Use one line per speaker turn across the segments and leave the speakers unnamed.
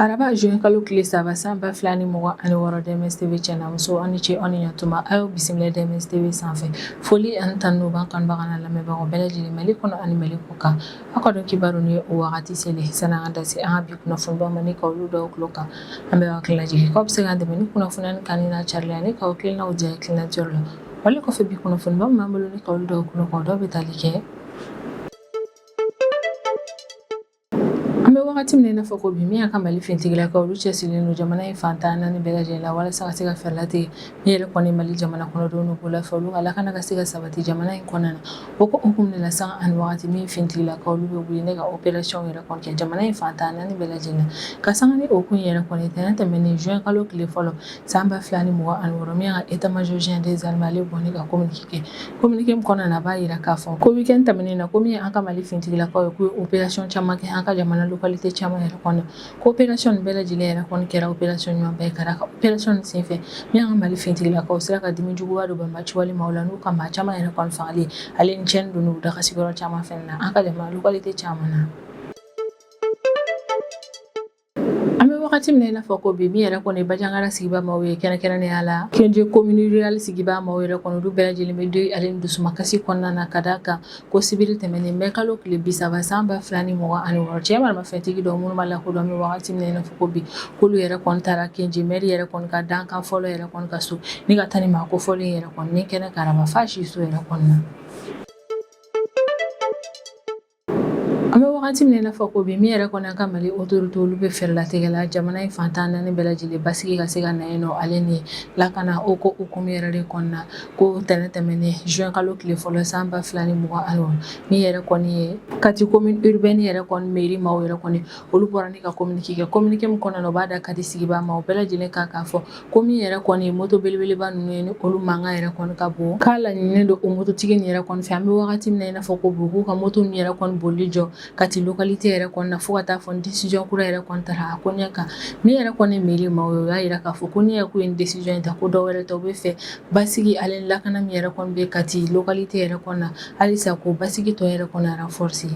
Araba juin kalo tile 3 san 2026, DMS TV cɛ n'a muso, aw ni ce, aw ni ɲatuma. A y'aw bisimila DMS TV sanfɛ. Foli ani tanu b'an kanubaga n'a lamɛnbagaw bɛɛ lajɛlen, Mali kɔnɔ ani Mali kɔ kan. Aw ka dɔn kibaru ni o wagati selen. Sani an ka da se an ka bi kunnafonibaw ma ni ka olu d'aw tulo kan, an bɛ aw hakili lajigin k'aw bɛ se k'an dɛmɛ ni kunnafoniya nin kanuni n'a carili ani k'aw hakilinaw di hakilina diyɔrɔ la. Wale kɔfɛ, bi kunnafoniba min b'an bolo ni ka olu d'aw tulo kan, o dɔw bɛ tali kɛ: an bɛ wagati min na i n'a fɔ ko bi, min y'a ka Mali finitigilakaw, olu cɛsirilen don jamana in fan 14 bɛɛ lajɛlen la walasa ka se ka fɛɛrɛ latigɛ min yɛrɛ kɔni Mali jamana kɔnɔdenw n'u bolofɛn, olu ka lakana ka se ka sabati jamana in kɔnɔna na. O ko hukumu de la, sanga ani wagati min finitigilakaw, olu bɛ wuli ne ka opération yɛrɛ kɔni kɛ jamana in fan 14 bɛɛ lajɛlen na. Ka sanga ni o kun yɛrɛ kɔni, tɛnɛn tɛmɛnen juin kalo tile fɔlɔ san 2026, min y'a ka état major général des armées, ale bɔ ni ka communiqué kɛ. Communiqué min kɔnɔna na, a b'a jira k'a fɔ ko week-end tɛmɛnen na, ko min ye an ka Mali finitigilakaw ye, k'u ye opération caman kɛ an ka jamana localité caman yɛrɛ kɔnɔ, ko opération nin bɛɛ lajɛlen yɛrɛ kɔni kɛra opération ɲumanba ye. Ka d'a kan opération nin senfɛ, min y'an ka Mali finitigilakaw sera ka dimi juguba don banbaanci wale maaw la n'u ka maa caman yɛrɛ kɔni fagali ale ni tiɲɛni don u da ka sigiyɔrɔ caman fɛnɛ na an ka jamana localité caman na. An bɛ wagati min na i n'a fɔ ko bi, min yɛrɛ kɔni Bandiagara sigida maaw ye, kɛrɛnkɛrɛnnenya la Kenje commune rurale sigida maaw yɛrɛ kɔni, olu bɛɛ lajɛlen bɛ deuil ale ni dusumakasi kɔnɔna na, ka d'a kan ko sibiri tɛmɛnen mai kalo tile 30 san 2026, cɛ maramafɛntigi dɔw minnu ma lakodɔn bɛ wagati min na i n'a fɔ ko bi, k'olu yɛrɛ kɔni taara Kenje maire yɛrɛ kɔni ka dankan fɔlɔ yɛrɛ kɔni ka so ni ka taa ni maa kofɔlen yɛrɛ kɔni ni kɛnɛ karaba f'a si so yɛrɛ kɔni na. An bɛ wagati min na i n'a fɔ ko bi, min yɛrɛ kɔni an ka Mali autorité, olu bɛ fɛɛrɛ latigɛ la jamana in fan 14 bɛɛ lajɛlen basigi ka se ka na yen nɔ ale ni lakana. O ko hukumu yɛrɛ de kɔnɔna, ko tɛnɛn tɛmɛnen juin kalo tile fɔlɔ san 2026, min yɛrɛ kɔni ye Kati commune urbaine yɛrɛ kɔni mairie maaw yɛrɛ kɔni, olu bɔra ni ka communiqué kɛ. Communiqué min kɔnɔna na, u b'a da Kati sigida maaw bɛɛ lajɛlen kan k'a fɔ ko min yɛrɛ kɔni ye moto belebeleba ninnu ye, ni olu mankan yɛrɛ kɔni ka bon, k'a laɲininen don o mototigi nin yɛrɛ kɔni fɛ, an bɛ wagati min na i n'a fɔ ko bi, k'u ka moto ninnu yɛrɛ kɔni bolili jɔ Kati localité yɛrɛ kɔni na fo ka taa fɔ ni décision kura yɛrɛ kɔni tara a ko ɲɛ kan. Min yɛrɛ kɔni mairie maaw ye, o y'a jira k'a fɔ ko n'i yɛ k'u ye nin décision in ta, ko dɔ wɛrɛ tɛ, u bɛ fɛ basigi ale ni lakana min yɛrɛ kɔni bɛ Kati localité yɛrɛ kɔni na halisa, k'o basigi tɔ yɛrɛ kɔni renforcer.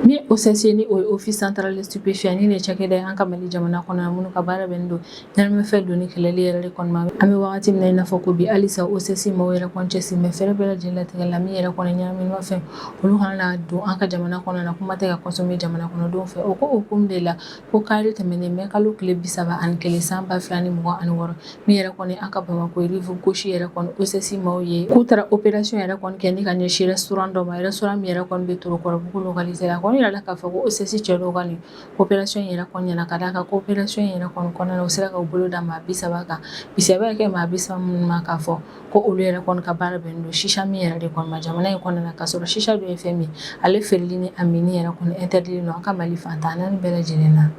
Min OCS, ni o ye Office central des stupéfiants, ni de cakɛda ye an ka Mali jamana kɔnɔ yan minnu ka baara bɛnnen don ɲɛnaminimafɛn donni kɛlɛli yɛrɛ de kɔni ma. An bɛ wagati min na i n'a fɔ ko bi, halisa OCS maaw yɛrɛ kɔni cɛsiri bɛ fɛɛrɛ bɛɛ lajɛlen latigɛ la min yɛrɛ kɔni ɲɛnaminimafɛn, olu kana na don an ka jamana kɔnɔ na, kuma tɛ ka consommer jamana kɔnɔdenw fɛ. O ko hukumu de la, ko kari tɛmɛnen mai kalo tile 31 san 2026, min yɛrɛ kɔni an ka Bamakɔ rive gauche yɛrɛ kɔni, OCS maaw ye k'u taara opération yɛrɛ kɔni kɛ ni ka ɲɛsin restaurant dɔ ma, restaurant min yɛrɛ kɔni bɛ Torokɔrɔbugu localité la. A kɔni yirala k'a fɔ ko OCS cɛ dɔw ka nin opération yɛrɛ kɔni ɲɛna, ka d'a kan ko opération yɛrɛ kɔni kɔnɔna na, u sera ka u bolo da maa 30 kan. Bisibaya kɛ maa 30 minnu ma, k'a fɔ ko olu yɛrɛ kɔni ka baara bɛnnen don chicha min yɛrɛ de kɔni ma jamana in kɔnɔna na, k'a sɔrɔ chicha dun ye fɛn min ale feereli ni a minni yɛrɛ kɔni interdit don an ka Mali fan 14 bɛɛ lajɛlen na.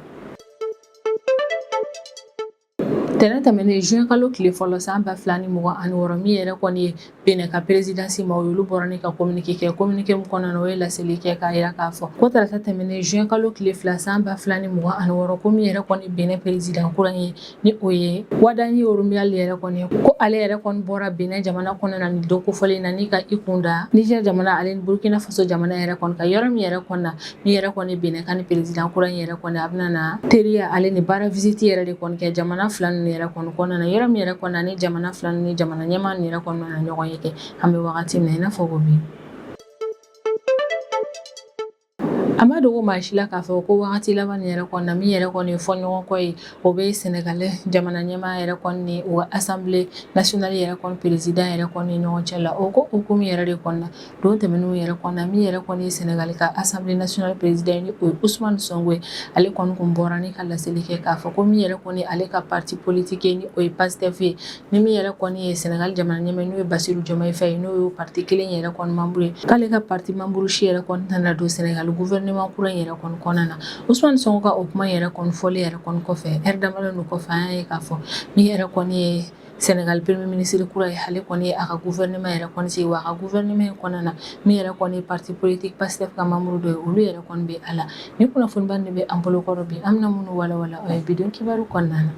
Tɛnɛn tɛmɛnen juin kalo tile fɔlɔ san 2026, min yɛrɛ kɔni ye Benin ka présidence maaw ye, olu bɔra ni ka communiqué kɛ. Communiqué min kɔnɔna na, o ye laseli kɛ k'a jira k'a fɔ ko tarata tɛmɛnen juin kalo tile 2 san 2026, ko min yɛrɛ kɔni Benin président kura ye, ni o ye Wadagni Romuald yɛrɛ kɔni, ko ale yɛrɛ kɔni bɔra Benin jamana kɔnɔna na ni don kofɔlen na ni ka i kun da Niger jamana ale ni Burkina Faso jamana yɛrɛ kɔni kan, yɔrɔ min yɛrɛ kɔni na, min yɛrɛ kɔni Benin ka ni président kura in yɛrɛ kɔni, a bɛna na teriya ale ni baara visite yɛrɛ de kɔni kɛ jamana fila ninnu yɛrɛ kɔni kɔnɔna na, yɔrɔ min yɛrɛ kɔni na ni jamana fila ninnu ni jamana ɲɛmaa ninnu yɛrɛ kɔni na ɲɔgɔn ye kɛ, an bɛ wagati min na i n'a fɔ ko bi. A ma dogo maa si la k'a fɔ ko wagati laban nin yɛrɛ kɔni na, min yɛrɛ kɔni ye fɔɲɔgɔnkɔ ye, o bɛ Senegal jamana ɲɛmaa yɛrɛ kɔni ni u ka assemblée nationale yɛrɛ kɔni président yɛrɛ kɔni ni ɲɔgɔn cɛ la. O ko hukumu yɛrɛ de kɔnɔna, don tɛmɛnenw yɛrɛ kɔnɔna na, min yɛrɛ kɔni ye Senegal ka assemblée nationale président ni o ye Ousmane Sonko ye, ale kɔni kun bɔra ni ka laseli kɛ k'a fɔ ko min yɛrɛ kɔni ale ka parti politique ye, ni o ye Pastef ye, ni min yɛrɛ kɔni ye Senegal jamana ɲɛmaa n'o ye Bassirou Diomaye Faye, n'o y'o parti kelen yɛrɛ kɔni membre ye, k'ale ka parti membre si yɛrɛ kɔni tɛna don Senegal gouvernement kura in yɛrɛ kɔni kɔnɔna na. Ousmane Sonko ka o kuma yɛrɛ kɔni fɔli yɛrɛ kɔni kɔfɛ, ɛri damadɔ ninnu kɔfɛ, an y'a ye k'a fɔ min yɛrɛ kɔni ye Senegal premier ministre kura ye, ale kɔni ye a ka gouvernement yɛrɛ kɔni sigi. Wa a ka gouvernement in kɔnɔna na, min yɛrɛ kɔni ye parti politique Pastef ka membre dɔ ye, olu yɛrɛ kɔni bɛ a la. Ni kunnafoniba de bɛ an bolo kɔrɔ bi, an bɛna minnu walawala o ye bi don kibaru kɔnɔna na.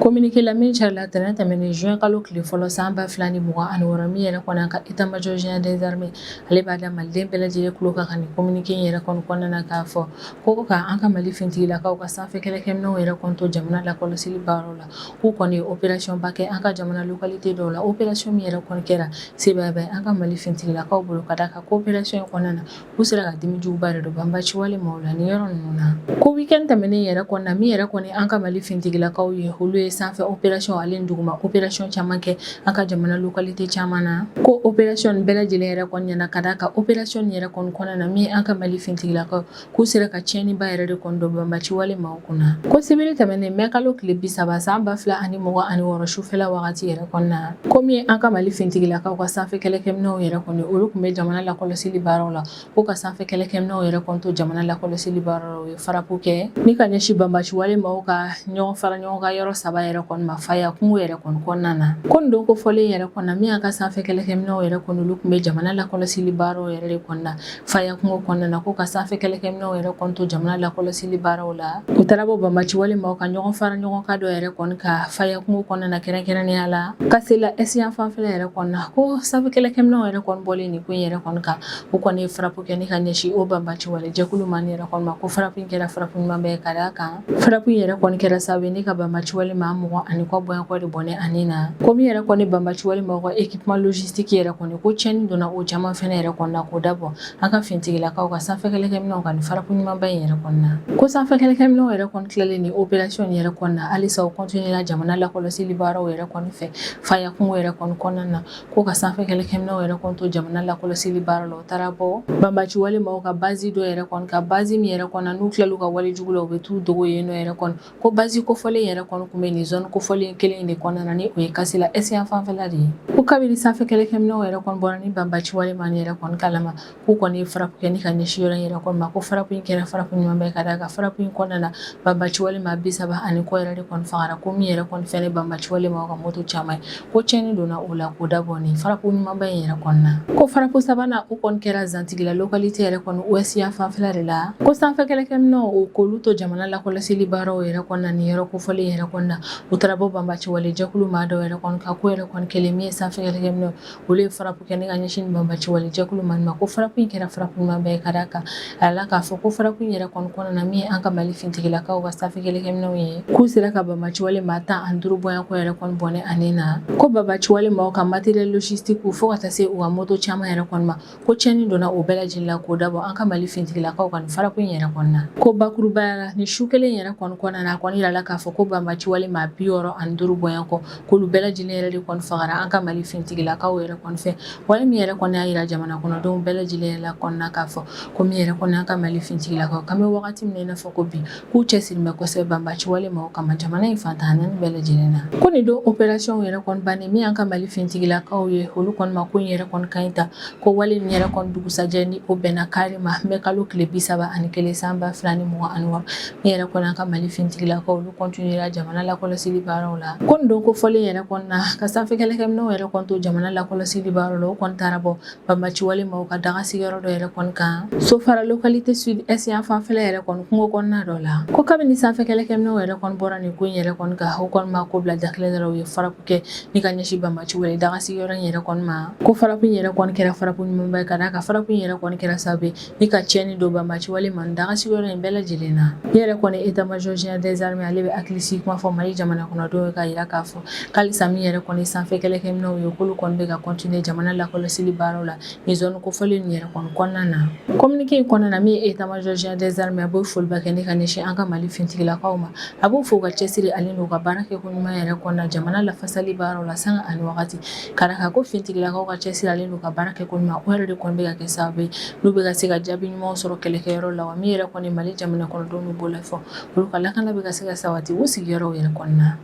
Communiqué la min carila tɛnɛn tɛmɛnen juin kalo tile fɔlɔ san 2026, min yɛrɛ kɔni an ka état-major général des armées ale b'a da maliden bɛɛ lajɛlen tulo kan ka nin communiqué in yɛrɛ kɔni kɔnɔna na k'a fɔ ko ka an ka Mali finitigilakaw ka sanfɛ kɛlɛkɛminɛnw yɛrɛ kɔni to jamana lakɔlɔsili baaraw la, k'u kɔni ye opération ba kɛ an ka jamana localité dɔw la. Opération min yɛrɛ kɔni kɛra sebaaya bɛ an ka Mali finitigilakaw bolo, ka d'a kan ko opération in kɔnɔna na, u sera ka dimi juguba de don banbaci wale maaw la nin yɔrɔ ninnu na. Ko week-end tɛmɛnen yɛrɛ kɔnɔna na, min yɛrɛ kɔni an ka Mali finitigilakaw ye, olu ye sanfɛ opération ale ni duguma opération caman kɛ an ka jamana localité caman na. Ko opération bɛɛ lajɛlen yɛrɛ kɔni ɲɛna, ka d'a kan opération yɛrɛ kɔni kɔnɔna na, min an ka Mali finitigilakaw k'u sera ka tiɲɛniba yɛrɛ de kɔni don banbaci wale maaw kunna. Ko sibiri tɛmɛnen mɛ kalo tile 30 san 2026 sufɛla wagati yɛrɛ kɔnɔna, ko min an ka Mali finitigilakaw ka sanfɛ kɛlɛkɛminɛnw yɛrɛ kɔni, olu tun bɛ jamana lakɔlɔsili baaraw la, ko ka sanfɛ kɛlɛkɛminɛnw yɛrɛ kɔni to jamana lakɔlɔsili baaraw la, u ye frappe kɛ ni ka ɲɛsin banbaci wale maaw ka ɲɔgɔn fara ɲɔgɔn kan yɔrɔ saba yɛrɛ kɔni ma Faya kungo yɛrɛ kɔni kɔnɔna na. Ko nin don kofɔlen yɛrɛ kɔnɔna, min y'an ka sanfɛ kɛlɛkɛminɛnw yɛrɛ kɔni, olu tun bɛ jamana lakɔlɔsili baaraw yɛrɛ de kɔnɔna Faya kungo kɔnɔna na, ko ka sanfɛ kɛlɛkɛminɛnw yɛrɛ kɔni to jamana lakɔlɔsili baaraw la, u taara bɔ banbaci wale maaw ka ɲɔgɔn fara ɲɔgɔn kan dɔ yɛrɛ kɔni ka Faya kungo kɔnɔna na, kɛrɛnkɛrɛnnenya la Kasela est fanfɛla yɛrɛ kɔnɔna. Ko sanfɛ kɛlɛkɛminɛnw yɛrɛ kɔni bɔlen nin ko in yɛrɛ kɔni kan, u kɔni ye frappe kɛ ni ka ɲɛsin o banbaci wale jɛkulu maa yɛrɛ kɔni ma. Ko frappe in kɛra frappe ɲuman bɛɛ, ka d'a kan frappe in yɛrɛ kɔni kɛra sababu ye ni ka banbaci wale maa 20 ani kɔ bɔɲɔgɔn de bɔnɛ ani na. Ko min yɛrɛ kɔni banbaci wale maaw ka équipement logistique yɛrɛ kɔni, ko tiɲɛni donna o caman fɛnɛ yɛrɛ kɔni na, k'o dabɔ an ka finitigilakaw ka sanfɛ kɛlɛkɛminɛnw ka nin frappe ɲumanba in yɛrɛ kɔni na. Ko sanfɛ kɛlɛkɛminɛnw yɛrɛ kɔni tilalen ni opération in yɛrɛ kɔni na, halisa u continuera jamana lakɔlɔsili baaraw yɛrɛ kɔni fɛ Faya kungo yɛrɛ kɔni kɔnɔna na. Ko ka sanfɛ kɛlɛkɛminɛnw yɛrɛ kɔni to jamana lakɔlɔsili baara la, u taara bɔ banbaci wale maaw ka base dɔ yɛrɛ kɔni ka base min yɛrɛ kɔni na, n'u tilal'u ka wale jugu la, u bɛ t'u dogo yen nɔ yɛrɛ kɔni. Ko base kofɔlen yɛrɛ kɔni tun bɛ nin zone kofɔlen kelen de kɔnɔna na, ni o ye Kasela est fanfɛla de ye. Ko kabini sanfɛ kɛlɛkɛminɛnw yɛrɛ kɔni bɔra ni banbaci wale maa yɛrɛ kɔni kalama, k'u kɔni ye frappe kɛ ni ka ɲɛsin yɔrɔ in yɛrɛ kɔni ma. Ko frappe in kɛra frappe ɲuman bɛɛ, ka d'a kan frappe in kɔnɔna na, banbaci wale maa 30 ani kɔ yɛrɛ de kɔni fagara. Ko min yɛrɛ kɔni fɛnɛ banbaci wale maaw ka moto caman ye, ko tiɲɛni donna o la, k'o dabɔ nin frappe ɲumanba in yɛrɛ kɔni na. Ko frappe sabanan, o kɔni kɛra Zantigila localité yɛrɛ kɔni ouest yan fanfɛla de la. Ko sanfɛ kɛlɛkɛminɛnw, o k'olu to jamana lakɔlɔsili baaraw yɛrɛ kɔni na nin yɔrɔ kofɔlen yɛrɛ kɔni na, u taara bɔ banbaci wale jɛkulu maa dɔw yɛrɛ kɔni kan. Ko yɛrɛ kɔni kelen min ye sanfɛ kɛlɛkɛminɛnw, olu ye frappe kɛ ni ka ɲɛsin banbaci wale jɛkulu maa ma. Ko frappe in kɛra frappe ɲuman bɛɛ, ka d'a kan a la k'a fɔ ko frappe in yɛrɛ kɔni kɔnɔna na, min ye an ka Mali finitigilakaw ka sanfɛ kɛlɛkɛminɛnw ye, k'u sera ka banbaci wale maa 15 bɔɲɔgɔn yɛrɛ kɔni bɔnɛ ani na. Ko banbaci wale maaw ka matériel logistique fo ka taa se u ka moto caman yɛrɛ kɔni ma, ko tiɲɛni donna o bɛɛ lajɛlen la, k'o dabɔ an ka Mali finitigilakaw ka nin frappe in yɛrɛ kɔni na. Ko bakurubaya la, ni su kelen yɛrɛ kɔni kɔnɔna na, a kɔni yirala k'a fɔ ko banbaci wale maa 65 bɔɲɔgɔn, k'olu bɛɛ lajɛlen yɛrɛ de kɔni fagara an ka Mali finitigilakaw yɛrɛ kɔni fɛ. Wale min yɛrɛ kɔni y'a yira jamana kɔnɔdenw bɛɛ lajɛlen yɛrɛ la kɔnɔna k'a fɔ ko min yɛrɛ kɔni an ka Mali finitigilakaw k'an bɛ wagati min na i n'a fɔ ko bi, k'u cɛsiri bɛ kosɛbɛ banbaci wale maaw kama jamana in fan tan naani bɛɛ lajɛlen na. Ko nin don opération yɛrɛ kɔni bannen, min y'an ka Mali finitigilakaw ye, olu kɔni ma ko in yɛrɛ kɔni ka ɲi ta. Ko wale nin yɛrɛ kɔni dugusajɛ, ni o bɛnna kari ma mɛ kalo tile 31 san 2026, min yɛrɛ kɔni an ka Mali finitigilakaw, olu continuera jamana lakɔlɔsili baaraw la. Ko nin don kofɔlen yɛrɛ kɔni na, ka sanfɛ kɛlɛkɛminɛnw yɛrɛ kɔni to jamana lakɔlɔsili baaraw la, o kɔni taara bɔ banbaci wale maaw ka daga sigiyɔrɔ dɔ yɛrɛ kɔni kan Sofara localité sud est yan fanfɛla yɛrɛ kɔni kungo kɔnɔna dɔ la. Ko kabini sanfɛ kɛlɛkɛminɛnw yɛrɛ kɔni bɔra nin ko in yɛrɛ kɔni kan, o kɔni ma ko bila da kelen dɔrɔn, u ye frappe kɛ ni ka ɲɛsin banbaci wale daga sigiyɔrɔ in yɛrɛ kɔni ma. Ko frappe in yɛrɛ kɔni kɛra frappe ɲumanba ye, ka d'a kan frappe in yɛrɛ kɔni kɛra sababu ye ni ka tiɲɛni don banbaci wale maa daga sigiyɔrɔ in bɛɛ lajɛlen na. Ne yɛrɛ kɔni état major général des armées, ale bɛ hakili sigi kuma fɔ Mali jamana kɔnɔdenw ye, k'a yira k'a fɔ k'alisa min yɛrɛ kɔni sanfɛ kɛlɛkɛminɛnw ye, k'olu kɔni bɛ ka continuer jamana lakɔlɔsili baaraw la nin zone kofɔlen nin yɛrɛ kɔni kɔnɔna na. Communiqué in kɔnɔna na, min ye état major général des armées, a b'o foliba kɛ ni ka ɲɛsin an ka Mali finitigilakaw ma. A b'u fo u ka cɛsiri ale n'u ka baara kɛko ɲuman yɛrɛ kɔnɔna jamana lafasali baaraw la sanga ani wagati, ka d'a kan ko finitigilakaw ka cɛsiri ale n'u ka baara kɛko ɲuman, o yɛrɛ de kɔni bɛ ka kɛ sababu ye n'u bɛ ka se ka jaabi ɲumanw sɔrɔ kɛlɛkɛyɔrɔ la. Wa min yɛrɛ kɔni Mali jamana kɔnɔdenw b'o la fɔ, olu ka lakana bɛ ka se ka sabati u sigiyɔrɔw yɛrɛ kɔnɔna.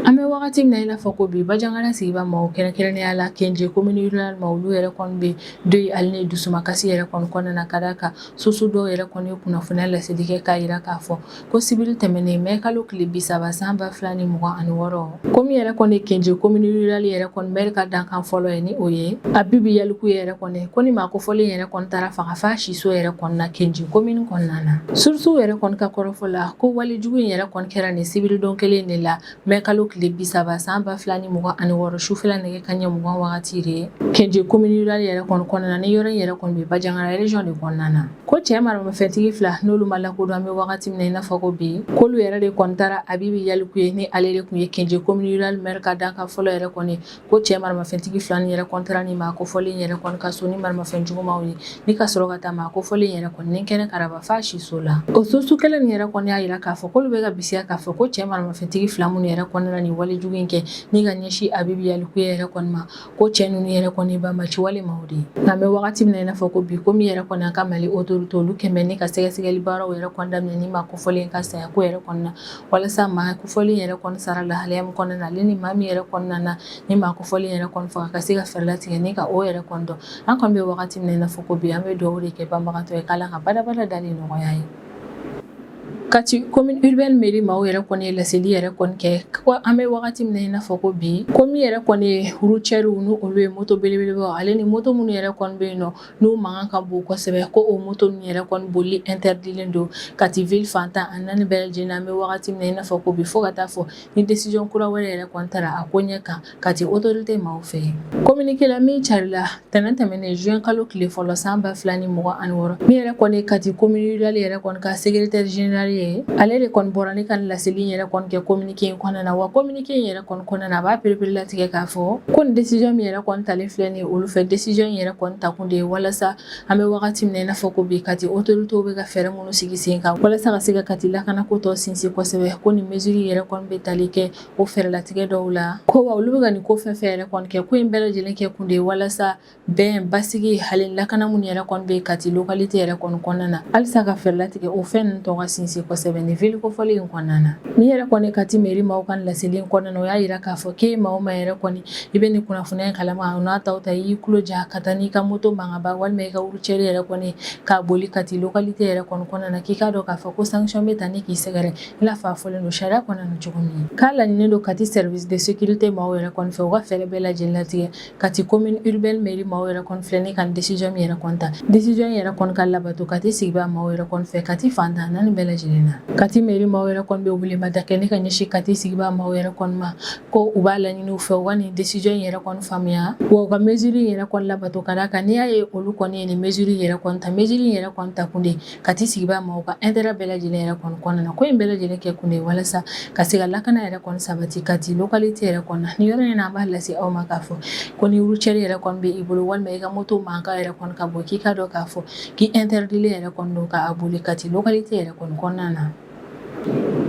An bɛ wagati min na i n'a fɔ ko bi, Banjagara sigida maaw, kɛrɛnkɛrɛnnenya la Kenje commune rurale maaw, olu yɛrɛ kɔni bɛ deuil ale ni dusumakasi yɛrɛ kɔni kɔnɔna na, ka d'a kan source dɔw yɛrɛ kɔni ye kunnafoniya laseli kɛ k'a jira k'a fɔ ko sibiri tɛmɛnen mɛ kalo tile 30 san 2026, ko min yɛrɛ kɔni Kenje commune rurale yɛrɛ kɔni maire ka dankan fɔlɔ ye, ni o ye Abibu Yaliku yɛrɛ kɔni, ko ni maa kofɔlen yɛrɛ kɔni taara faga f'a siso yɛrɛ kɔni na Kenje commune kɔnɔna na. Sourcew yɛrɛ kɔni ka kɔrɔfɔ la, ko walejugu in yɛrɛ kɔni kɛra nin sibiridon kelen de la, mɛ kalo tile 30 san 2026, sufɛla nɛgɛ kanɲɛ 20 wagati de, Kenje commune rurale yɛrɛ kɔni kɔnɔna na, ni yɔrɔ in yɛrɛ kɔni bɛ Banjagara région de kɔnɔna na. Ko cɛ maramafɛntigi fila, n'olu ma lakodɔn an bɛ wagati min na i n'a fɔ ko bi, k'olu yɛrɛ de kɔni taara Abibu Yaliku ye, ni ale de tun ye Kenje commune rurale maire ka dankan fɔlɔ yɛrɛ kɔni. Ko cɛ maramafɛntigi fila nin yɛrɛ kɔni taara ni maa kofɔlen yɛrɛ kɔni ka so ni maramafɛn jugumanw ye, ni ka sɔrɔ ka taa maa kofɔlen yɛrɛ kɔni ni kɛnɛ karaba f'a siso la. O source kelen nin yɛrɛ kɔni y'a jira k'a fɔ k'olu bɛ ka bisiya k'a fɔ ko cɛ maramafɛntigi fila minnu yɛrɛ kɔni nana nin walejugu in kɛ ni ka ɲɛsin Abibu Yaliku yɛrɛ kɔni ma, ko cɛ ninnu yɛrɛ kɔni banbaanci wale maaw de ye. Nka an bɛ wagati min na i n'a fɔ ko bi, ko min yɛrɛ kɔni an ka Mali autorité, olu kɛmɛ ni ka sɛgɛsɛgɛli baaraw yɛrɛ kɔni daminɛ ni maa kofɔlen ka saya ko yɛrɛ kɔni na, walasa maa kofɔlen yɛrɛ kɔni sara lahalaya min kɔnɔna na, ale ni maa min yɛrɛ kɔnɔna na ni maa kofɔlen yɛrɛ kɔni faga, ka se ka fɛɛrɛ latigɛ ni ka o yɛrɛ kɔni dɔn. An kɔni bɛ wagati min na i n'a fɔ ko bi, an bɛ dugawu de kɛ banbagatɔ ye k'Ala ka badabada dali nɔgɔya ye. Kati commune urbaine mairie maaw yɛrɛ kɔni ye laseli yɛrɛ kɔni kɛ ko an bɛ wagati min na i n'a fɔ ko bi, ko min yɛrɛ kɔni ye routièrew, n'u olu ye moto belebelebaw, ale ni moto minnu yɛrɛ kɔni bɛ yen nɔ n'u mankan ka bon kosɛbɛ, ko o moto ninnu yɛrɛ kɔni bolili interdilen don Kati ville fan 14 bɛɛ lajɛlen na an bɛ wagati min na i n'a fɔ ko bi, fo ka taa fɔ ni décision kura wɛrɛ yɛrɛ kɔni tara a ko ɲɛ kan Kati autorité maaw fɛ. Communiqué la min carila tɛnɛn tɛmɛnen juin kalo tile fɔlɔ san 2026, min yɛrɛ kɔni Kati commune rurale yɛrɛ kɔni ka secrétaire général ye, ale de kɔni bɔra ni ka laseli yɛrɛ kɔni kɛ communiqué in kɔnɔna na. Wa communiqué in yɛrɛ kɔni kɔnɔna na, a b'a pereperelatigɛ k'a fɔ ko nin décision min yɛrɛ kɔni talen filɛ nin ye olu fɛ, décision in yɛrɛ kɔni takun de ye walasa an bɛ wagati min na i n'a fɔ ko bi, Kati autorité bɛ ka fɛɛrɛ minnu sigi sen kan walasa ka se ka Kati lakanako tɔ sinsin kosɛbɛ, ko nin mesure yɛrɛ kɔni bɛ tali kɛ o fɛɛrɛlatigɛ dɔw la. Ko wa olu bɛ ka nin ko fɛn fɛn yɛrɛ kɔni kɛ, ko in bɛɛ lajɛlen kɛ kun de ye walasa bɛn, basigi, hali lakana minnu yɛrɛ kɔni bɛ Kati localité yɛrɛ kɔni kɔnɔna na, halisa ka fɛɛrɛ latigɛ o fɛn ninnu tɔ ka sinsin kosɛbɛ nin ville kofɔlen in kɔnɔna na. Min yɛrɛ kɔni Kati mairie maaw ka laseli in kɔnɔna na, o y'a jira k'a fɔ k'e maa o maa yɛrɛ kɔni i bɛ nin kunnafoniya in kalama, o n'a taw ta i y'i tulo ja ka taa n'i ka moto mankanba walima i ka routière yɛrɛ kɔni k'a boli Kati localité yɛrɛ kɔni kɔnɔna na, k'i k'a dɔn k'a fɔ ko sanction bɛ ta ni k'i sɛgɛrɛ i n'a fɔ a fɔlen don sariya kɔnɔna na cogo min. K'a laɲininen don Kati service de sécurité maaw yɛrɛ kɔni fɛ, u ka fɛɛrɛ bɛɛ lajɛlen latigɛ. Kati commune urbaine mairie maaw yɛrɛ kɔni filɛ ni ka décision min yɛrɛ kɔni ta, décision yɛrɛ kɔni ka labato Kati sigida maaw yɛrɛ kɔni fɛ Kati fan 14 bɛɛ lajɛlen na. Kati mairie maaw yɛrɛ kɔni bɛ welemada kɛ ni ka ɲɛsin Kati sigida maaw yɛrɛ kɔni ma, ko u b'a laɲini u fɛ u ka nin décision yɛrɛ kɔni faamuya, wa u ka mesure yɛrɛ kɔni labato, ka d'a kan n'i y'a ye olu kɔni ye nin mesure yɛrɛ kɔni ta, mesure yɛrɛ kɔni ta kun de Kati sigida maaw ka intérêt bɛɛ lajɛlen yɛrɛ kɔni kɔnɔna na. Ko in bɛɛ lajɛlen kɛ kun de ye walasa ka se ka lakana yɛrɛ kɔni sabati Kati localité yɛrɛ kɔnɔna. Ni yɔrɔ in na, an b'a lase aw ma k'a fɔ ko ni routière yɛrɛ kɔni bɛ i bolo walima i ka moto mankan yɛrɛ kɔni ka bon, k'i k'a dɔn k'a fɔ k'i interdilen yɛrɛ kɔni don k'a boli Kati localité yɛrɛ kɔni kɔnɔna na.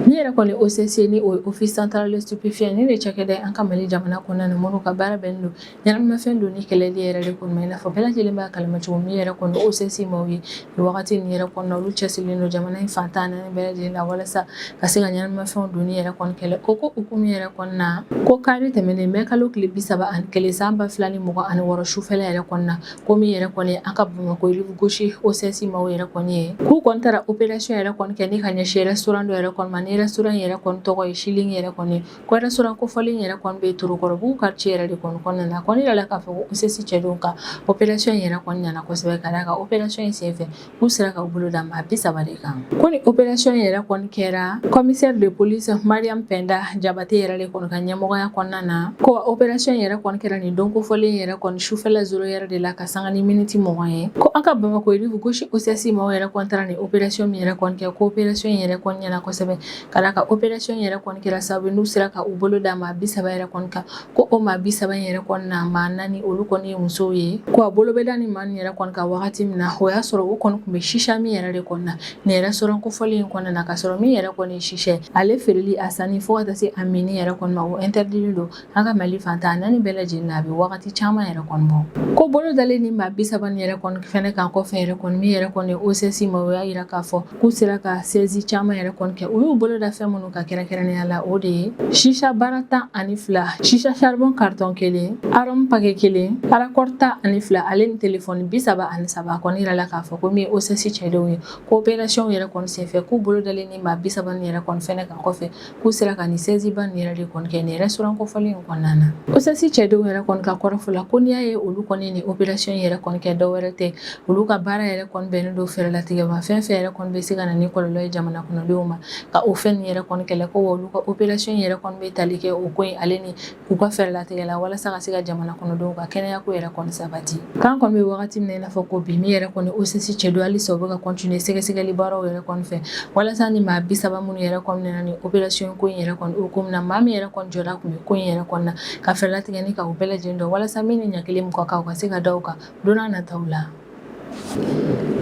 Ni yɛrɛ kɔni OCC, ni o ye Office central de stupéfiant, ni de cakɛda an ka Mali jamana kɔnɔna na, minnu ka baara bɛnnen don ɲɛnaminimafɛn donni kɛlɛli yɛrɛ de kɔni ma, i n'a fɔ bɛɛ lajɛlen b'a kalama cogo min yɛrɛ kɔni OCC maaw ye nin wagati nin yɛrɛ kɔnɔna, olu cɛsirilen don jamana in fan 14 bɛɛ lajɛlen na walasa ka se ka ɲɛnaminimafɛnw donni yɛrɛ kɔni kɛlɛ. O ko hukumu yɛrɛ kɔnɔna, ko kari tɛmɛnen mɛ kalo tile 31 san 2026 sufɛla yɛrɛ kɔnɔna, ko min yɛrɛ kɔni an ka Bamakɔ rive gauche OCC maaw yɛrɛ kɔni ye, k'u kɔni taara opération yɛrɛ kɔni kɛ ni ka ɲɛsin restaurant dɔ yɛrɛ kɔni ma, ni restaurant yɛrɛ kɔni tɔgɔ ye Chilling yɛrɛ kɔni. Ko restaurant kofɔlen yɛrɛ kɔni bɛ Torokɔrɔbugu quartier yɛrɛ de kɔni kɔnɔna na. A kɔni yirala k'a fɔ ko OCC cɛdenw ka opération in yɛrɛ kɔni ɲɛna kosɛbɛ, ka d'a kan opération in senfɛ k'u sera ka bolo da maa 30 de kan. Ko ni opération in yɛrɛ kɔni kɛra commissaire de police Mariam Penda Jabate yɛrɛ de kɔni ka ɲɛmɔgɔya kɔnɔna na. Ko opération in yɛrɛ kɔni kɛra nin don kofɔlen yɛrɛ kɔni sufɛla zéro heure de la ka sanga ni miniti 20 ye. Ko an ka Bamakɔ rive gauche OCC maaw yɛrɛ kɔni taara ni opération min yɛrɛ kɔni kɛ, ko opération in yɛrɛ kɔni ɲɛna kosɛbɛ, ka d'a kan opération yɛrɛ kɔni kɛra sababu n'u sera ka u bolo da maa 30 yɛrɛ kɔni kan. Ko o maa 30 in yɛrɛ kɔni na, maa naani olu kɔni ye musow ye. Ko a bolo bɛ da ni maa nin yɛrɛ kɔni kan wagati min na, o y'a sɔrɔ u kɔni tun bɛ chicha min yɛrɛ de kɔni na nin restaurant kofɔlen in kɔnɔna na, ka sɔrɔ min yɛrɛ kɔni ye chicha, ale feereli, a sanni, fo ka taa se a minni yɛrɛ kɔni ma, o interdit don an ka Mali fan 14 bɛɛ lajɛlen na a bɛ wagati caman yɛrɛ kɔni bɔ. Ko bolo dalen ni maa 30 nin yɛrɛ kɔni fɛnɛ kan kɔfɛ yɛrɛ kɔni, min yɛrɛ kɔni OCC ma, o y'a yira k'a fɔ k'u sera ka saisie caman yɛrɛ kɔni kɛ. U y'u bolo bolo da fɛn minnu kan kɛrɛnkɛrɛnnenya la, o de ye sisa bara 12, sisa charbon carton kelen, arôme paquet kelen, raccord 12, ale ni telefɔni 33. A kɔni yirala k'a fɔ ko min ye OCS cɛdenw ye, ko opération yɛrɛ kɔni senfɛ, k'u bolo dalen ni maa 30 nin yɛrɛ kɔni fɛnɛ kan. Kɔfɛ, k'u sera ka nin saisie ba nin yɛrɛ de kɔni kɛ nin restaurant kofɔlen in kɔnɔna na. OCS cɛdenw yɛrɛ kɔni ka kɔrɔfɔ la, ko n'i y'a ye olu kɔni nin opération yɛrɛ kɔni kɛ, dɔwɛrɛ tɛ, olu ka baara yɛrɛ kɔni bɛnnen don fɛɛrɛlatigɛ ma, fɛn fɛn yɛrɛ kɔni bɛ se ka na ni kɔlɔlɔ ye jamana kɔnɔdenw ma, ka o fɛn nin yɛrɛ kɔni kɛlɛ. Ko wa olu ka opération yɛrɛ kɔni bɛ tali kɛ o ko in ale ni u ka fɛɛrɛlatigɛ la, walasa ka se ka jamana kɔnɔdenw ka kɛnɛya ko yɛrɛ kɔni sabati. K'an kɔni bɛ wagati min na i n'a fɔ ko bi, min yɛrɛ kɔni OCS cɛdenw, halisa u bɛ ka continuer sɛgɛsɛgɛli baaraw yɛrɛ kɔni fɛ, walasa ni maa 30 minnu yɛrɛ kɔni nana ni opération ko in yɛrɛ kɔni hukumu na, maa min yɛrɛ kɔni jɔda tun bɛ ko in yɛrɛ kɔni na, ka fɛɛrɛ latigɛ ni ka u bɛɛ lajɛlen dɔn, walasa min ni ɲangili min ka kan, u ka se ka da u kan don n'a nataw la.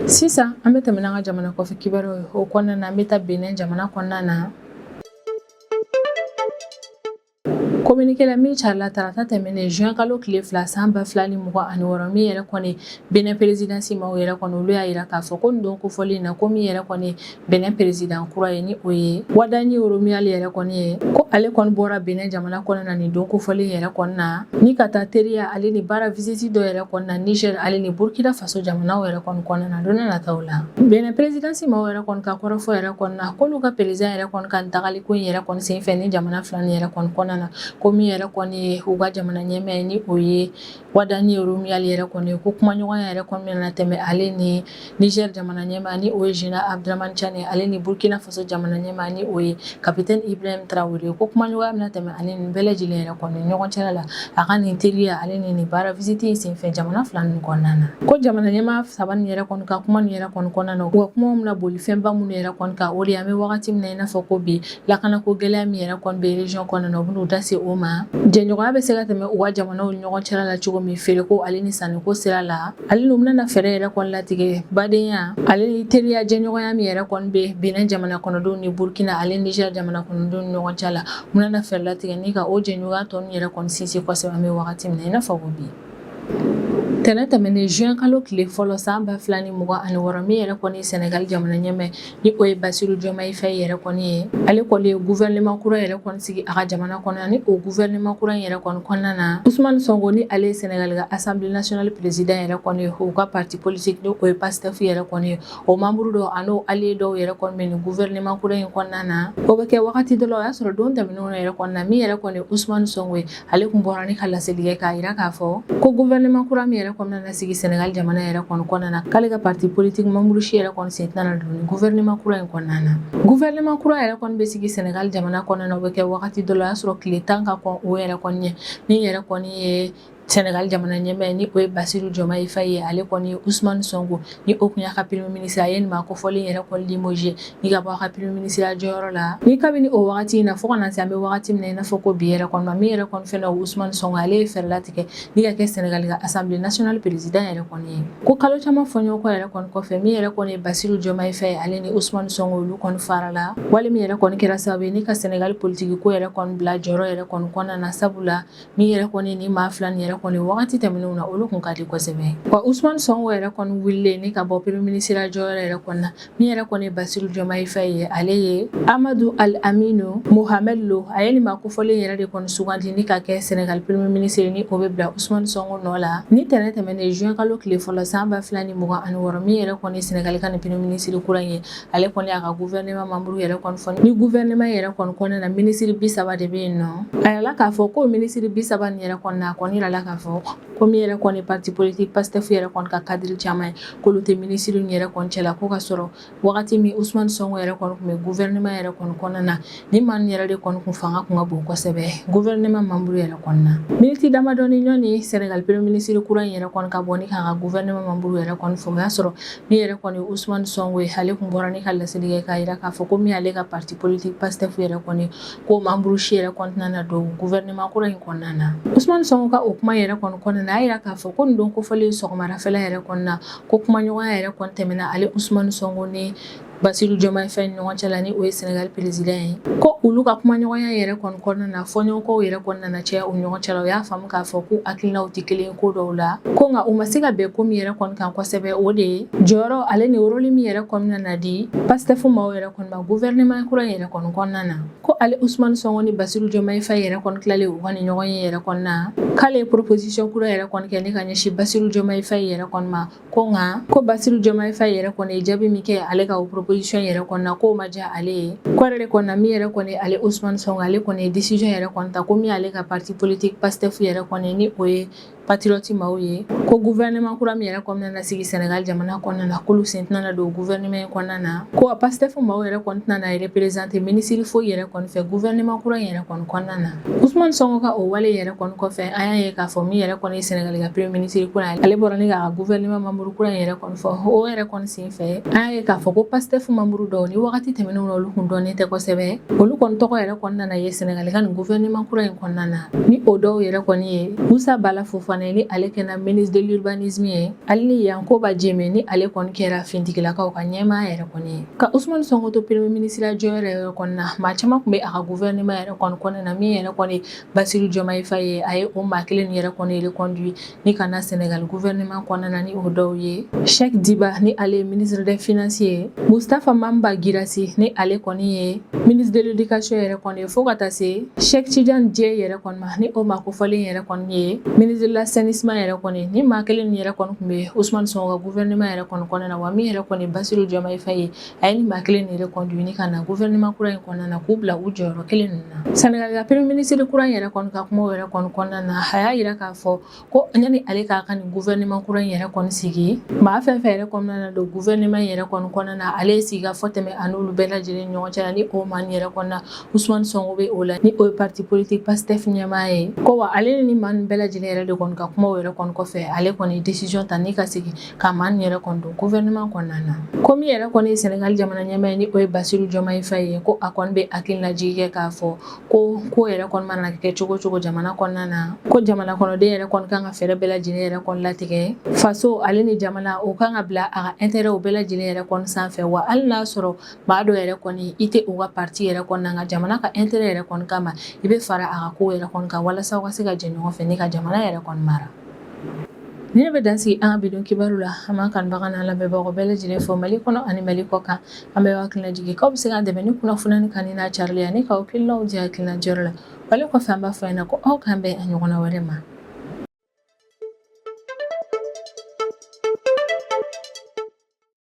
Sisan an bɛ tɛmɛ n'an ka jamana kɔfɛ kibaruyaw ye. O kɔnɔna na, an bɛ taa Benin jamana kɔnɔna na. Communiqué la min carila tarata tɛmɛnen juin kalo tile 2 san 2026, min yɛrɛ kɔni Benin présidence maaw yɛrɛ kɔni, olu y'a yira k'a fɔ ko nin don kofɔlen na, ko min yɛrɛ kɔni Benin président kura ye, ni o ye Wadagni Romuald yɛrɛ kɔni ye, ko ale kɔni bɔra Benin jamana kɔnɔna na nin don kofɔlen yɛrɛ kɔni na, ni ka taa teriya ale ni baara visite dɔ yɛrɛ kɔni na Niger ale ni Burkina Faso jamanaw yɛrɛ kɔni kɔnɔna na don nataw la. Benin présidence maaw yɛrɛ kɔni ka kɔrɔfɔ yɛrɛ kɔni na, k'olu ka président yɛrɛ kɔni ka tagali ko in yɛrɛ kɔni senfɛ ni jamana fila nin yɛrɛ kɔni kɔnɔna na, ko min yɛrɛ kɔni ye u ka jamana ɲɛmaa ye, ni o ye Wadagni Romuald yɛrɛ kɔni ye, ko kumaɲɔgɔnya yɛrɛ kɔni bɛna tɛmɛ ale ni Niger jamana ɲɛmaa, ni o ye Général Abdramane Tiani, ale ni Burkina Faso jamana ɲɛmaa, ni o ye Capitaine Ibrahim Traoré, ko kumaɲɔgɔnya bɛna tɛmɛ ale ni bɛɛ lajɛlen yɛrɛ kɔni ɲɔgɔn cɛla la, a ka nin teriya ale ni nin baara visite in senfɛ jamana fila ninnu kɔnɔna na. Ko jamana ɲɛmaa saba nin yɛrɛ kɔni ka kuma nin yɛrɛ kɔni kɔnɔna na, u ka kumaw bɛna boli fɛnba minnu yɛrɛ kɔni kan, o de ye an bɛ wagati min na i n'a fɔ ko bi, lakanako gɛlɛya min yɛrɛ kɔni bɛ région kɔnɔna na, u bɛn'u da se o ma, jɛɲɔgɔnya bɛ se ka tɛmɛ u ka jamanaw ni ɲɔgɔn cɛla la cogo min feereko ale ni sanniko sira la, ale n'u bɛna fɛɛrɛ yɛrɛ kɔni latigɛ badenya ale ni teriya jɛɲɔgɔnya min yɛrɛ kɔni bɛ Benin jamana kɔnɔdenw ni Burkina ale Niger jamana kɔnɔdenw ni ɲɔgɔn cɛ la, u bɛna fɛɛrɛ latigɛ ni ka o jɛɲɔgɔnya tɔ ninnu yɛrɛ kɔni sinsin kosɛbɛ an bɛ wagati min na i n'a fɔ ko bi. Tɛnɛn tɛmɛnen juin kalo tile fɔlɔ san 2026, min yɛrɛ kɔni Senegal jamana ɲɛmaa, ni o ye Bassirou Diomaye Faye yɛrɛ kɔni ye, ale kɔni ye gouvernement kura yɛrɛ kɔni sigi a ka jamana kɔnɔ. Ni o gouvernement kura in yɛrɛ kɔni kɔnɔna na, Ousmane Sonko, ni ale ye Senegal ka Assemblée nationale président yɛrɛ kɔni ye, u ka parti politique, ni o ye Pastef yɛrɛ kɔni ye, o membre dɔw an'o allié dɔw yɛrɛ kɔni bɛ nin gouvernement kura in kɔnɔna na. O bɛ kɛ wagati dɔ la, o y'a sɔrɔ don tɛmɛnenw yɛrɛ kɔnɔna na, min yɛrɛ kɔni Ousmane Sonko ye, ale kun bɔra ni ka laseli kɛ k'a yira k'a fɔ ko gouvernement kura min yɛrɛ kɔnɔna na sigi Senegal jamana yɛrɛ kɔni kɔnɔna na, k'ale ka parti politique membre si yɛrɛ kɔni sen tɛna don ni gouvernement kura in kɔnɔna na. Gouvernement kura yɛrɛ kɔni bɛ sigi Senegal jamana kɔnɔna na, o bɛ kɛ wagati dɔ la, o y'a sɔrɔ tile 10 ka kɔn o yɛrɛ kɔni ɲɛ. Min yɛrɛ kɔni ye Senegal jamana ɲɛmaa, ni o ye Bassirou Diomaye Faye ye, ale kɔni ye Ousmane Sonko, ni o kun y'a ka premier ministre, a ye nin maa kofɔlen yɛrɛ kɔni limogé ni ka bɔ a ka premier ministre jɔyɔrɔ la. Ni kabini o wagati in na fo ka na se an bɛ wagati min na i n'a fɔ ko bi yɛrɛ kɔni ma, min yɛrɛ kɔni fɛnɛ Ousmane Sonko, ale ye fɛɛrɛ latigɛ ni ka kɛ Senegal ka Assemblée nationale président yɛrɛ kɔni ye. Ko kalo caman fɔɲɔgɔnkɔ yɛrɛ kɔni kɔfɛ, min yɛrɛ kɔni ye Bassirou Diomaye Faye ale ni Ousmane Sonko, olu kɔni farala, wale min yɛrɛ kɔni kɛra sababu ye ni ka Senegal politique ko yɛrɛ kɔni bila jɔyɔrɔ yɛrɛ kɔni kɔnɔna na, sabula min yɛrɛ kɔni ni maa fila nin yɛrɛ kɔni wagati tɛmɛnenw na, olu kun ka di kosɛbɛ. Wa Ousmane Sonko yɛrɛ kɔni wulilen ni ka bɔ premier ministre jɔyɔrɔ yɛrɛ kɔni na, min yɛrɛ kɔni Bassirou Diomaye Faye ye, ale ye Amadou Al Aminou Mohamed Lo, a ye nin maa kofɔlen yɛrɛ de kɔni sugandi ni ka kɛ Senegal premier ministre, ni o bɛ bila Ousmane Sonko nɔ la. Ni tɛnɛn tɛmɛnen juin kalo tile fɔlɔ san 2026, min yɛrɛ kɔni Senegal ka nin premier ministre kura in ye, ale kɔni y'a ka gouvernement membre yɛrɛ kɔni fɔ. Ni gouvernement yɛrɛ kɔni kɔnɔna na, ministre 30 de bɛ yen nɔ. A yirala k'a fɔ ko ministre 30 nin yɛrɛ kɔni na, a kɔni yirala k'a fɔ ko min yɛrɛ kɔni parti politique Pastef yɛrɛ kɔni ka cadre caman ye, k'olu tɛ ministre nin yɛrɛ kɔni cɛla. Ko ka sɔrɔ wagati min Ousmane Sonko yɛrɛ kɔni tun bɛ gouvernement yɛrɛ kɔni kɔnɔna na, ni maa nin yɛrɛ de kɔni kun fanga kun ka bon kosɛbɛ gouvernement membre yɛrɛ kɔni na. Miniti damadɔni ɲɔni Senegal premier ministre kura in yɛrɛ kɔni ka bɔ ni k'a ka gouvernement membre yɛrɛ kɔni fɔ, o y'a sɔrɔ min yɛrɛ kɔni Ousmane Sonko ye, ale kun bɔra ni ka laseli kɛ k'a yira k'a fɔ ko min ale ka parti politique Pastef yɛrɛ kɔni, ko membre si yɛrɛ kɔni tɛna don gouvernement kura in kɔnɔna na. Ousmane Sonko ka o kuma yɛrɛ kɔni kɔnɔna na, a yira k'a fɔ ko nin don kofɔlen sɔgɔmadafɛla yɛrɛ kɔni na, ko kumaɲɔgɔnya yɛrɛ kɔni tɛmɛna ale Ousmane Sonko ni Basiru Diomaye Faye ni ɲɔgɔn cɛ la, ni o ye Senegal président ye, ko olu ka kumaɲɔgɔnya yɛrɛ kɔni kɔnɔna na, fɔɲɔgɔnkɔw yɛrɛ kɔni nana caya u ni ɲɔgɔn cɛ la. U y'a faamu k'a fɔ k'u hakilinaw tɛ kelen ko dɔw la, ko nka u ma se ka bɛn ko min yɛrɛ kɔni kan kosɛbɛ, o de ye jɔyɔrɔ ale ni rôle min yɛrɛ kɔni nana di Pastef maaw yɛrɛ kɔni ma gouvernement kura yɛrɛ kɔni kɔnɔna na. Ko ale Ousmane Sonko ni Basiru Diomaye Faye yɛrɛ kɔni tilalen u ka ni ɲɔgɔn ye yɛrɛ kɔni na, k'ale ye proposition kura yɛrɛ kɔni kɛ ni ka ɲɛsin Basiru Diomaye Faye yɛrɛ kɔni ma. Ko nka ko Basiru Diomaye Faye yɛrɛ kɔni ye jaabi min kɛ ale ka o proposition yɛrɛ kɔni na, k'o ma diya ale ye. Ko yɛrɛ de kɔni na, min yɛrɛ kɔni ale Ousmane Sonko, ale kɔni ye décision yɛrɛ kɔni ta ko min ale ka parti politique Pastef yɛrɛ kɔni, ni o ye patriote maaw ye, ko gouvernement kura min yɛrɛ kɔni na sigi Senegal jamana kɔnɔna na, k'olu sen tɛna don gouvernement in kɔnɔna na, ko a Pastef maaw yɛrɛ kɔni tɛna na représenter ministre foyi yɛrɛ kɔni fɛ gouvernement kura in yɛrɛ kɔni kɔnɔna na. Ousmane Sonko ka o wale yɛrɛ kɔni kɔfɛ, an y'a ye k'a fɔ min yɛrɛ kɔni ye Senegal ka premier ministre kura ye, ale bɔra ni k'a ka gouvernement membre kura in yɛrɛ kɔni fɔ. O yɛrɛ kɔni sen fɛ, an y'a ye k'a fɔ ko Pastef membre dɔw, ni wagati tɛmɛnenw na olu kun dɔnnen tɛ kosɛbɛ, olu kɔni tɔgɔ yɛrɛ kɔni nana ye Senegal ka nin gouvernement kura in kɔnɔna na, ni o dɔw yɛrɛ kɔni ye Moussa Bala Fofana ye, ni ale kɛra ministre de l'urbanisme ye, ale ni Yankoba Diémé, ni ale kɔni kɛra finitigilakaw ka ɲɛmaa yɛrɛ kɔni ye. Ka Ousmane Sonko to premier ministre jɔyɔrɔ yɛrɛ kɔni na, maa caman tun bɛ a ka gouvernement yɛrɛ kɔni kɔnɔna na. Min yɛrɛ kɔni Basiru Diomaye Faye ye, a ye o maa kelen yɛrɛ kɔni reconduit ni ka na Senegal gouvernement kɔnɔna na, ni o dɔw ye Cheikh Diba, ni ale ye ministre des finances ye, Moustapha Mamba Guirassy, ni ale kɔni ye ministre de l'éducation yɛrɛ kɔni ye, fo ka taa se Cheikh Tidiane Dièye yɛrɛ kɔni ma, ni o maa kofɔlen yɛrɛ kɔni ye ministre de l'assainissement yɛrɛ kɔni. Ni maa kelen yɛrɛ kɔni tun bɛ Ousmane Sonko ka gouvernement yɛrɛ kɔni kɔnɔna na. Wa min yɛrɛ kɔni Bassirou Diomaye Faye ye, a ye ni maa kelen yɛrɛ conduit ni ka na gouvernement kura in kɔnɔna na, k'u bila u jɔyɔrɔ kelen ninnu na. Senegal ka premier ministre kura in yɛrɛ kɔni ka kumaw yɛrɛ kɔni kɔnɔna na, a y'a yira k'a fɔ ko yanni ale k'a ka nin gouvernement kura in yɛrɛ kɔni sigi, maa fɛn fɛn yɛrɛ kɔnɔna na don gouvernement in yɛrɛ kɔni kɔnɔna na, ale ye sigikafɔ tɛmɛ a n'olu bɛɛ lajɛlen ɲɔgɔn cɛ la, ni o maa nin yɛrɛ kɔnɔna na, Ousmane Sonko bɛ o la, ni o ye parti politique Pastef ɲɛmaa ye. Ko wa ale ni maa nin bɛɛ lajɛlen yɛrɛ de kɔni ka kumaw yɛrɛ kɔni kɔfɛ, ale kɔni décision ta ni ka sigi ka maa nin yɛrɛ kɔni don gouvernement kɔnɔna na. Ko min yɛrɛ kɔni ye Senegal jamana ɲɛmaa ye, ni o ye Bassirou Diomaye Faye ye, ko a kɔni bɛ hakililajigin kɛ k'a fɔ ko ko yɛrɛ kɔni mana kɛ cogo cogo jamana kɔnɔna na, ko jamana kɔnɔden yɛrɛ kɔni kan ka fɛɛrɛ bɛɛ lajɛlen yɛrɛ kɔni latigɛ faso ale ni jamana, o kan ka bila a ka intérêt bɛɛ lajɛlen yɛrɛ kɔni sanfɛ. Wa hali n'a sɔrɔ maa dɔ yɛrɛ kɔni i tɛ u ka parti yɛrɛ kɔni na, nka jamana ka intérêt yɛrɛ kɔni kama, i bɛ fara a ka ko yɛrɛ kɔni kan walasa aw ka se ka jɛ ɲɔgɔn fɛ ni ka jamana yɛrɛ kɔni mara. Ni ne bɛ dan sigi an ka bi don kibaru la. An b'an kanubaga n'an lamɛnbagaw bɛɛ lajɛlen fo Mali kɔnɔ ani Mali kɔ kan. An bɛ hakilina jigin k'aw bɛ se k'an dɛmɛ ni kunnafoni kan n'a carili ani k'aw hakilinaw di hakilina jɔyɔrɔ la. Wale kɔfɛ, an b'a fɔ ɲɛna ko aw k'an bɛn a ɲɔgɔnna wɛrɛ ma.